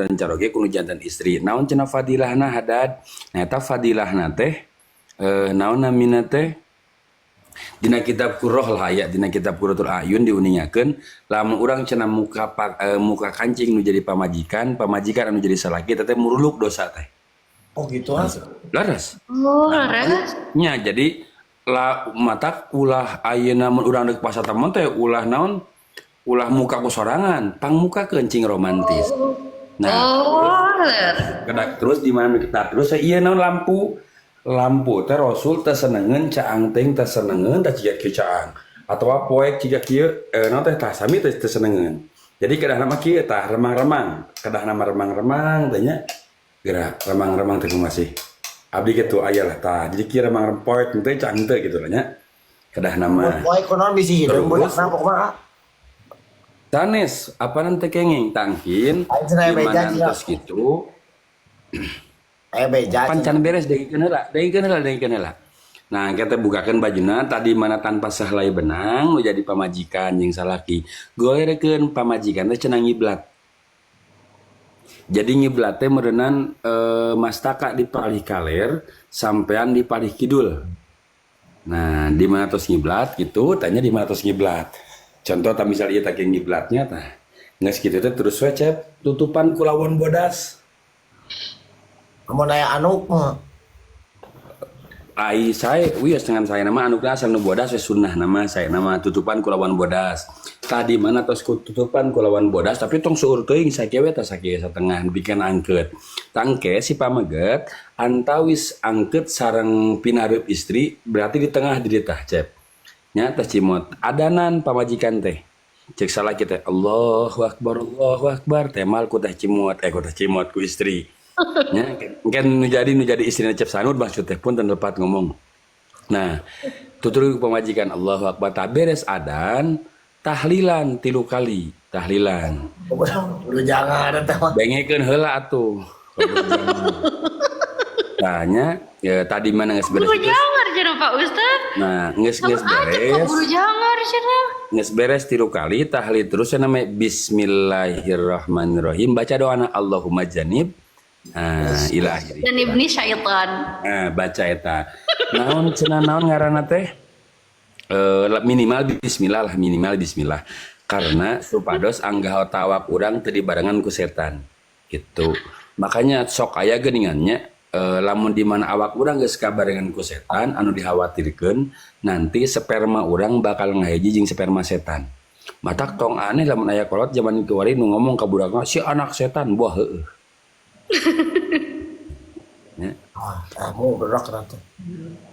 Caroge ku nu janten istri. Naon cenah fadilahna, Hadad? Nah, eta fadilahna teh naon namina teh, dina kitab Qurrah lah aya, dina kitab Qurratul A'yun diuningakeun lamun urang cenah muka muka kancing nu jadi pamajikan, pamajikan anu jadi salaki teh muruluk dosa teh. Oh gitu ah. Laras. Oh, laras. Nya, jadi la matak ulah ayeuna mun urang deuk pasatemon teh ulah naon, ulah muka ku sorangan, pangmukakeun cing romantis. Nah, Oh, leres. Terus di mana kita terus iya naon, lampu lampu teh Rasul teh senengeun caang teuing, teh senengeun teh jiga kieu caang atawa poek jiga kieu naon teh, tah sami teh teu senengeun. Jadi kedah nama kieu tah, remang-remang, kedah nama remang-remang teh nya, gerak remang-remang teh kumaha sih, abdi kitu aya lah tah. Jadi kieu remang poek teh caang teh gitu lah nya, kedah nama. Poe kunaon bisi hideung Terus? budak pokokna. Sanes apa nanti kenging tangkin. Aing cenah di beja mana cenah. Tos gitu. Aya beja. Pan can beres, dengkeun heula, dengkeun heula, dengkeun heula. Nah, kita bukakan bajuna tadi mana tanpa sehelai benang nu jadi pamajikan jeung salaki. Golerkeun pamajikan teh cenah ngiblat. Jadi ngiblat teh meureunan mastaka di palih kaler, sampean di palih kidul. Nah, di mana tos ngiblat gitu, tanya di mana tos ngiblat. Contoh tah misal ieu tah ngiblatnya tah. Geus kitu teh terus we, Cep, tutupan ku lawon bodas. Mun aya anuk mah. Ai saya wios dengan saya nama anukna asal nu bodas we sunnah nama saya nama tutupan ku lawan bodas. Tadi mana tos ku tutupan ku lawan bodas, tapi tong seueur teuing, sakieu we tah, sakieu satengah bikin angket. Tangke si pameget antawis angket sareng pinareup istri, berarti di tengah di tah, Cep. Nya teh cimot adanan pamajikan teh. Cek salaki teh, "Allahu akbar, Allahu akbar," temal ku teh cimot, ku teh cimot ku istri. Nya kan nu jadi istrina Cep Sanud maksud teh, punten lepat ngomong. Nah, tutur ku pamajikan Allahu akbar, tak beres adan tahlilan tilu kali, tahlilan. Udah jangan eta mah. Bengekeun heula atuh. Tanya ya tadi mana geus beres Buru itu. Jangar cenah, Pak Ustad. Nah, geus geus Sama aja kok beres. Buru jangar cenah. Geus beres tilu kali tahlil, terus yang namanya Bismillahirrahmanirrahim, baca doa Allahumma janib, nah, ila akhiri. Dan ibni syaitan. Nah, baca eta. Naon cenah, naon ngaranna teh? Minimal bismillah lah, minimal bismillah. Karena supados anggah tawak urang teu dibarengan ku setan. Gitu. Makanya sok aya geuningannya lamun di mana awak urang geus kabarengan ku setan, anu dikhawatirkeun nanti sperma urang bakal ngahiji jeung sperma setan. Matak tong aneh lamun aya kolot zaman kiwari nu ngomong ka budakna, "Si anak setan," buah heueuh. Ya. Ah, kamu berak nanti.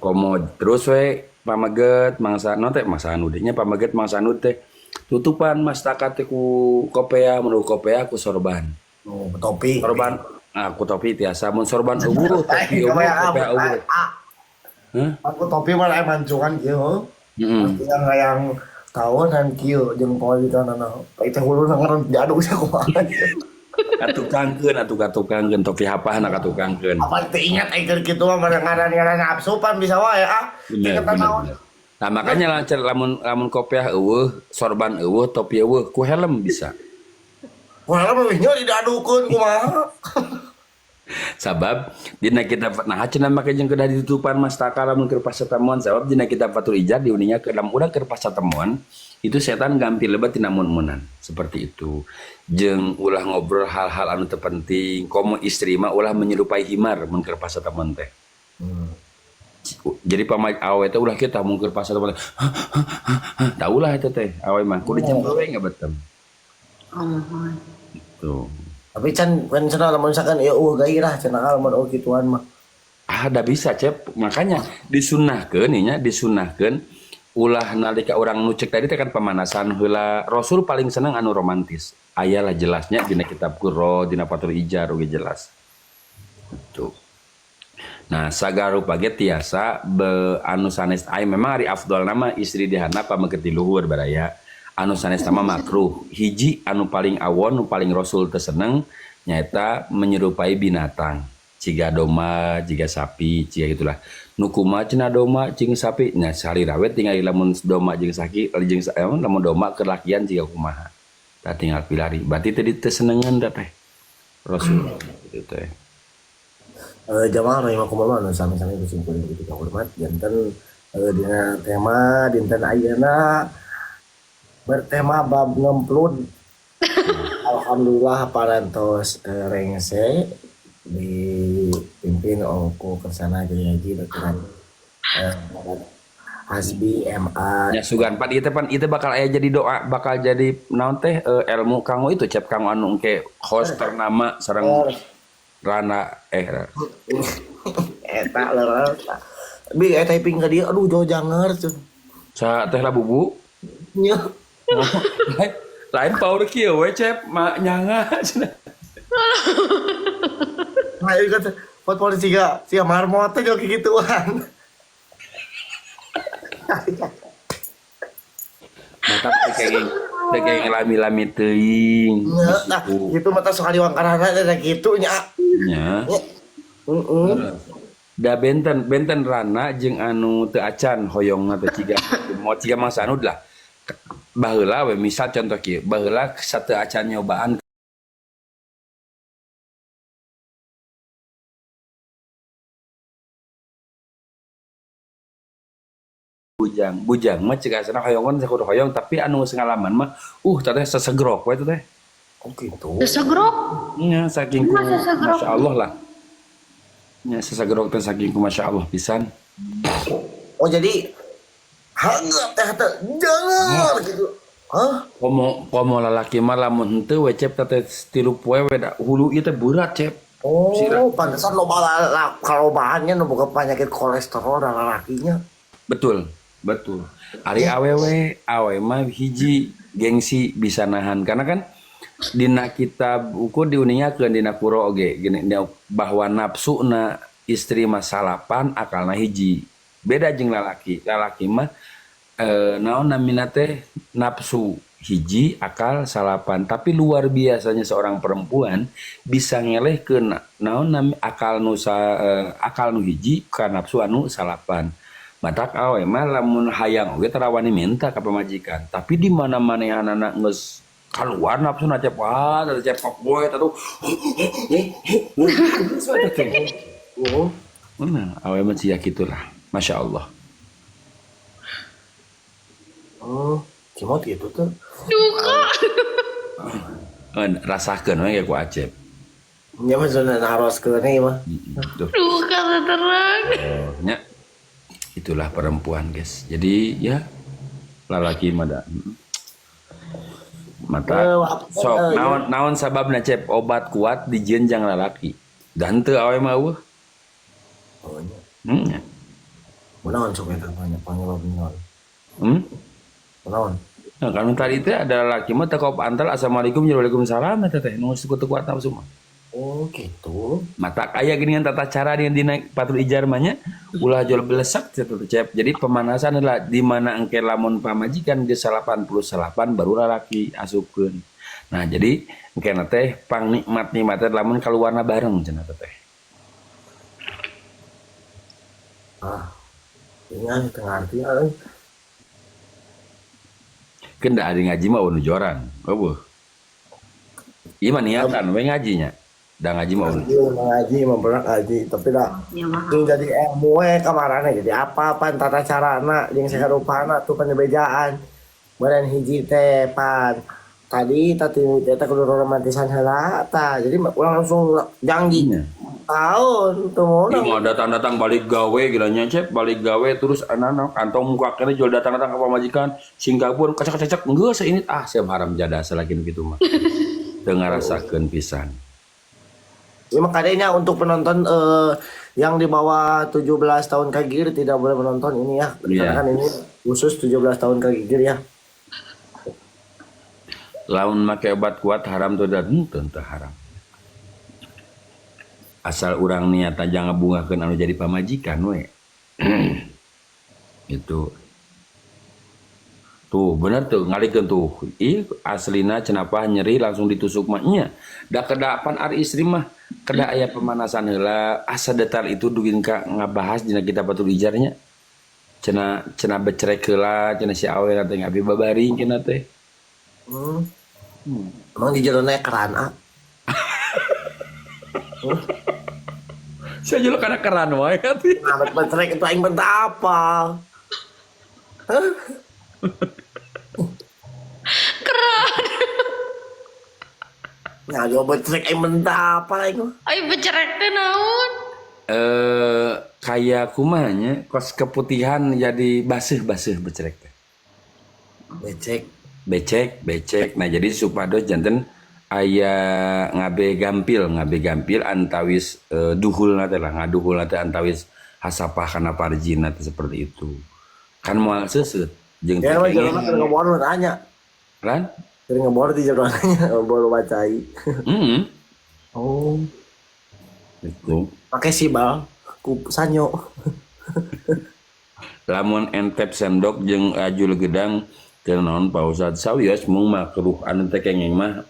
Komo terus we pameget mangsa no teh mangsa anu nya, pameget mangsa anu teh tutupan mastaka teh ku kopea, menurut kopea ku sorban. Oh, topi. Sorban, nah, ku topi tiasa, mun sorban euweuh, topi euweuh, kopea euweuh. Hah? Aku topi mah aya mancungan kieu. Heeh. Yang hayang tahun dan kieu jeung pamajikan anu. Itu hulu ngaran diaduk sih kumaha. Katukangkeun atuh, katukangkeun topi hapahna, katukangkeun. Apa teu ingat aing keur kitu mah, mana ngaran-ngaran nafsu pan bisa wae ah. Bener, Ingetan bener, naon. Bener. Nah, makanya lancar lamun lamun kopiah euweuh, sorban euweuh, topi euweuh, ku helm bisa. Wah, mah nya diadukeun kumaha. Sabab dina kitab, nah cenah make jeung kedah ditutupan mastaka lamun keur pasatemuan, sabab dina kitab Fathul Ijar diuninga ke dalam urang keur pasatemuan itu setan gampil lebat tina mun-munan seperti itu. Jeung ulah ngobrol hal-hal anu teu penting, komo istri mah ulah menyerupai himar mun keur pasatemuan teh. Jadi pamaj awe teh ulah kita mun keur pasatemuan teh tah, ulah eta teh, awe mah kudu jempe we ngabetem. Oh. Tuh. Tapi can kan cenah lamun misalkan ieu euweuh gairah cenah lamun euweuh kituan mah. Ah, da bisa, Cep. Makanya disunahkeun nya, disunahkeun ulah nalika orang nu cek tadi teh kan pemanasan heula. Rasul paling seneng anu romantis. Aya lah jelasnya dina kitab Qurra, dina Fathul Ijar oge jelas. Tuh. Nah, sagarupa ge tiasa be anu sanes ai memang ari afdol nama istri di handap pameget di luhur baraya. Anu sanes nama makruh. Hiji anu paling awon, nu paling Rasul teu seneng nyaeta menyerupai binatang. Ciga domba, ciga sapi, ciga gitulah. Nu kumaha cenah domba jeung sapi? Nya salira we tinggal lamun domba jeung sapi jeung lamun domba keur lakian ciga kumaha. Tah, tinggal pilari. Berarti teu teu senengeun da teh. Rasulullah gitu teh. Jamaah rahimakumullah anu sami-sami kusim kuring kitu hormat janten dina tema dinten ayeuna bertema bab ngemplud. Alhamdulillah parantos rengse dipimpin ku Kersana Jaya Haji Dr. Hasbi MA. Ya sugan pan ieu teh, pan ieu teh bakal aya jadi doa, bakal jadi naon teh, ilmu kanggo itu cep, kanggo anu engke host ternama sareng Rana Eta leres. Bi eta typing ka dieu, aduh, jauh janger cuy. Sa teh lah bubu. Nya. Lain, lain power kieu we cep ma nyanga cenah. Nah, ieu kata pot polisi siga siga marmot teh jauh gituan. Mata teh kenging teh kenging lami-lami teuing. Nya, nah, gitu mata sok diwangkarana teh kitu nya. Nya. Heeh. Da benten benten Rana jeung anu teu acan hoyongna teh ciga mau ciga mangsa anu lah. Baheula we misal contoh kieu, baheula sateu acan nyobaan bujang. Bujang mah cik asana hoyongan sakudu hoyong, tapi anu geus ngalaman mah teh sesegrok we teh. Oh gitu. Sesegrok. Nya saking ku Masa sesegrok? Masya Allah lah. Nya sesegrok teh saking ku Masya Allah pisan. Oh jadi hangat teh teh jangan gitu. Hah? Komo komo lalaki mah lamun henteu we cep teh 3 poe we da hulu ieu teh berat cep. Oh, Sirah. pantesan loba kalau bahannya nu boga penyakit kolesterol dan lalakinya. Betul, betul. Ari awewe, awe mah hiji gengsi bisa nahan karena kan dina kitab ukur diuningakeun dina kuro oge gini bahwa nafsuna istri mah salapan akalna hiji. Beda jeung lalaki. Lalaki mah naon namina teh nafsu hiji akal salapan, tapi luar biasanya seorang perempuan bisa ngelehkeun naon nami akal nu akal nu hiji ka nafsu anu salapan. Matak awe mah lamun hayang oge tara wani minta ka pamajikan, tapi di mana manehanana geus kaluar nafsu na cep, wah teh cep boy teh tuh. Oh. Nah, awe mah sia kitulah, Masya Allah. Oh, cimot gitu tuh. Duka. Rasakeun we ku Acep. Nya mah zona naroskeun ieu mah. Tuh. Duka terang. Nya. Itulah perempuan, guys. Jadi ya lalaki mah da. Mata sok naon naon sababna cep obat kuat dijieun jang lalaki. Dan teu awe mah eueuh. Oh nya. Nya. Kunaon sok eta mah nya panyebab naon? Kunaon? Nah, kan tadi teh ada lalaki mah teu kop antal assalamualaikum waalaikumsalam eta teh nu geus teu kuat nafsu mah. Oh gitu. Mata kaya gini kan tata cara dengan dina patul ijar mah nya ulah jual belesak teh teh, cep. Jadi pemanasan adalah di mana engke lamun pamajikan geus 89 baru lalaki asupkeun. Nah, jadi engke teh pang nikmat-nikmat teh lamun kaluarna bareng cenah teh. Ah. Ingat teu ngarti euy. Keun da ari ngaji mah nu jorang. Eueuh. Ieu mah niatan we ngajinya. Da ngaji mah Ngaji ngaji mah berat ngaji tapi dah Ya mah. jeung jadi ilmu we kamarana jadi apa pan tata carana jeung sakarupana tuh panebejaan. Beureun hiji teh pan tadi tadi eta kudu romantisan heula tah. Jadi urang langsung janji. Nya. Tahun tuh mau Ieu mah datang-datang balik gawe gilanya cep, balik gawe terus anak-anak kantong muka kene jual datang-datang ke pamajikan Singapura kacak-kacak geus ini ah siap haram jadah salaki nu kitu mah. Teu ngarasakeun pisan. Ya, makanya untuk penonton yang di bawah 17 tahun ke gigir tidak boleh menonton ini ya. Iya. Karena kan ini khusus 17 tahun ke gigir ya. Lamun make obat kuat haram tuh dan teu haram. Asal urang niat aja ngabungahkeun anu jadi pamajikan we. Itu. Tuh bener tuh ngalikeun tuh. Ih aslina cenah nyeri langsung ditusuk mah nya. Da kedapan ari istri mah kedah aya pemanasan heula asa detail itu dugin ka ngabahas dina kitab Fathul Ijarnya. Cenah cenah becerek heula cenah si awe teh ngabi babaring cenah teh. Emang di jerona keran ah. Saya juga karena keran wae atuh. Nah, becerek itu aing benta apa? Hah? Keran. Nah, jawab becerek aing benta apa aing mah? Ayo becerek teh naon? Eh, kayak kumanya kos keputihan jadi baseuh-baseuh becerek teh. Becek. Becek, becek. Nah, jadi supados janten aya ngabe gampil antawis duhulna teh lah, ngaduhulna teh antawis hasapah kana parjina teh seperti itu. Kan moal seuseut jeung Ya, teu mah kenging. jelema keur ngebor nu tanya. Kan? Keur ngebor di jero nanya, baru bacai. Heeh. Oh, Itu. pakai sibal ku sanyo. Lamun entep sendok jeung ajul gedang teu naon Pak Ustad, sawios mung makruh anu teh kenging mah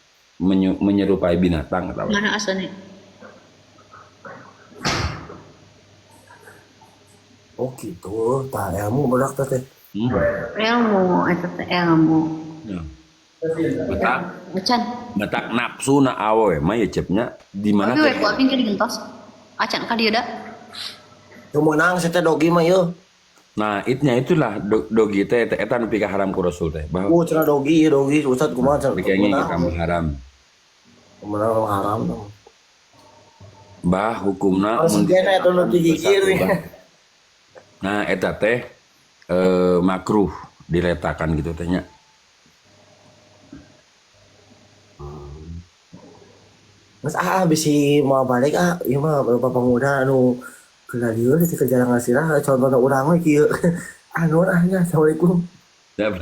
menyerupai binatang atawa. Mana asalnya? Oh gitu, tah ilmu budak teh teh. Hmm. Ilmu, eta teh ilmu. Ya. Betak Acan. betak nafsu na awe mah ya cepnya di mana Tapi we teh ku abi ge digentos. Acan ka dieu da. Teu meunang saya teh dogi mah yeuh. Nah, itnya itulah dogi teh teh eta nu pika haram ku Rasul teh. Bahwa Cenah dogi, dogi Ustad kumaha cenah. dikenging kita mah haram. Meunang haram dong. Bah hukumna Kalau mun sigena eta nu digigir. Nah, eta teh makruh diletakan gitu teh nya. Mas ah bisi mau balik ah, ieu mah bapak pemuda anu keur lieur di kerja ngasirah contohna urang we kieu. Ah nuhun ah nya, assalamualaikum. Dapat.